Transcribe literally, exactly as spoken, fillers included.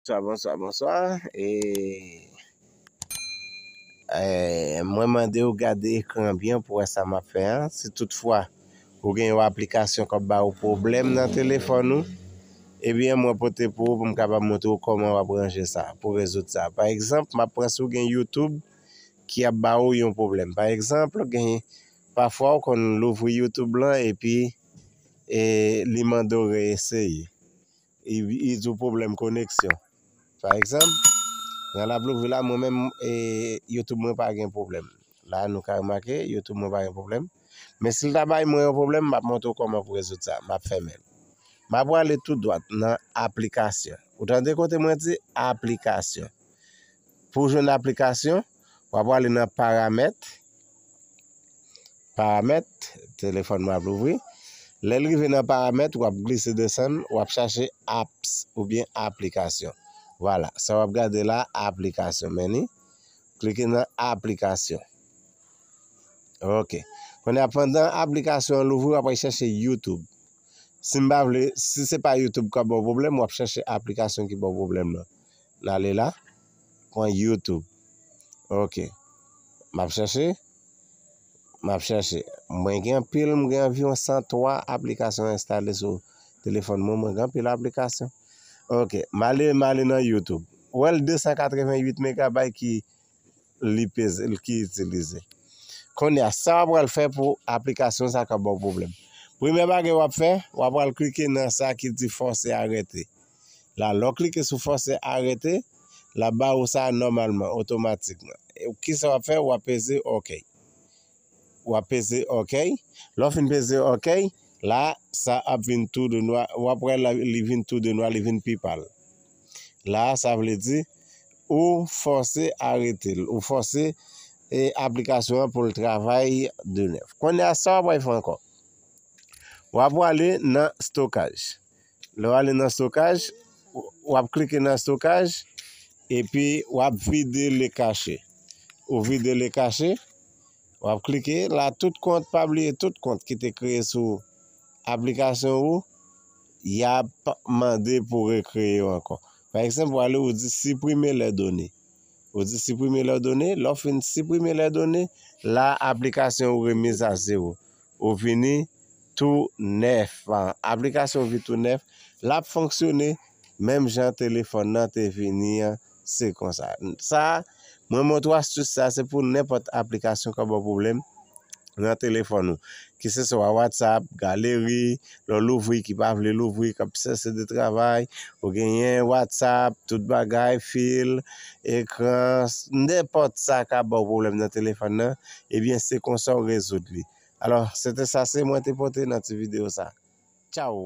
Bonswa, bonswa, bonswa. E, e, mwen mande w gade ekran byen pou wè sa m ap fè a. Si toutfwa ou gen yon aplikasyon k ap ba ou pwoblèm nan telefòn ou, ebyen, mwen pote pou ou, pou m kapab montre w kòman w ap ranje sa, pou rezoud sa. Pa egzanp, m ap pran si w gen YouTube ki ap ba ou yon pwoblèm. Pa egzanp, gen, pafwa w konn louvri YouTube lan epi, e, li mande w reeseye. Li, li di w pwoblèm koneksyon. Pa egzanp, jan l ap louvri la, mwen menm, e, YouTube mwen pa gen pwoblèm. La, nou ka remake, YouTube mwen pa gen pwoblèm. Men si l ta bay mwen yon pwoblèm, m ap montre w kòman pou rezoud sa. M ap fèmen l. M ap prale tou dwat nan aplikasyon. Ou tande kote mwen di aplikasyon. Pou w jwenn aplikasyon, w ap prale nan paramèt. Paramèt, telefòn mwen ap louvri. Lè l rive nan paramèt, w ap glise desann, w ap chache apps oubyen aplikasyon. Vwala, sa w ap gade la, aplikasyon. Men li, klike nan aplikasyon. Ok. Kounye a, pandan aplikasyon an louvri, w ap al chèche YouTube. Si m pa vle, si se pa YouTube k ap ba w pwoblèm, w ap chèche aplikasyon ki ba w pwoblèm nan. N ale la, pran YouTube. Ok. M ap chèche. M ap chèche. Mwen gen anpil, m gen anviwon san twa aplikasyon enstale sou telefòn mwen. Mwen gen anpil aplikasyon. Ok. M ale, m ale nan YouTube. Ou wè l de san katreven uit megabayt ki li peze, ki itilize. Kounye a, sa w ap pral fè pou aplikasyon sa k ap ba w pwoblèm? Premye bagay w ap fè, w ap pral klike nan sa ki di fòse arete. La, lè w klike sou fòse arete, l ap ba ou sa nòmalman, otomatikman. E kisa w ap fè? W ap peze OK. W ap peze OK. Lè w fin peze OK, la, sa ap vin tou de nwa. W ap wè la, li vin tou de nwa, li vin pi pal. La, sa vle di, ou fòse arete l. Ou fòse, e, aplikasyon an pou l travay de nèf. Kounye a, sa w ap fè ankò? W ap prale nan stokaj. Lè w ale nan stokaj, w ap klike nan stokaj, epi w ap vide le kache. Ou vide le kache, w ap klike la, tout kont, pa bliye tout kont ki te kreye sou aplikasyon ou, y ap mande pou rekreye yo ankò. Pa egzanp, w ale, ou di siprime lè done. Ou di siprime lè done, lè w fin siprime lè done, la aplikasyon ou remize a zewo. Ou vini tou nèf. Aplikasyon ou vin tou nèf, l ap fonksyone menm jan telefòn nan te vini an, se konsa. Sa, mwen montre w astis sa, se pou nenpòt aplikasyon k ap ba w pwoblèm nan telefòn ou. Kiseswa WhatsApp, galeri, lè w louvri ki pa vle louvri, k ap sèche de travay, ou genyen WhatsApp, tout bagay, fil, ekran, nenpòt sa k ap ba w pwoblèm nan telefòn nan, ebyen, se konsa w rezoud li. Alò, se te sa, se mwen te pote nan ti videyo sa. Tchaw!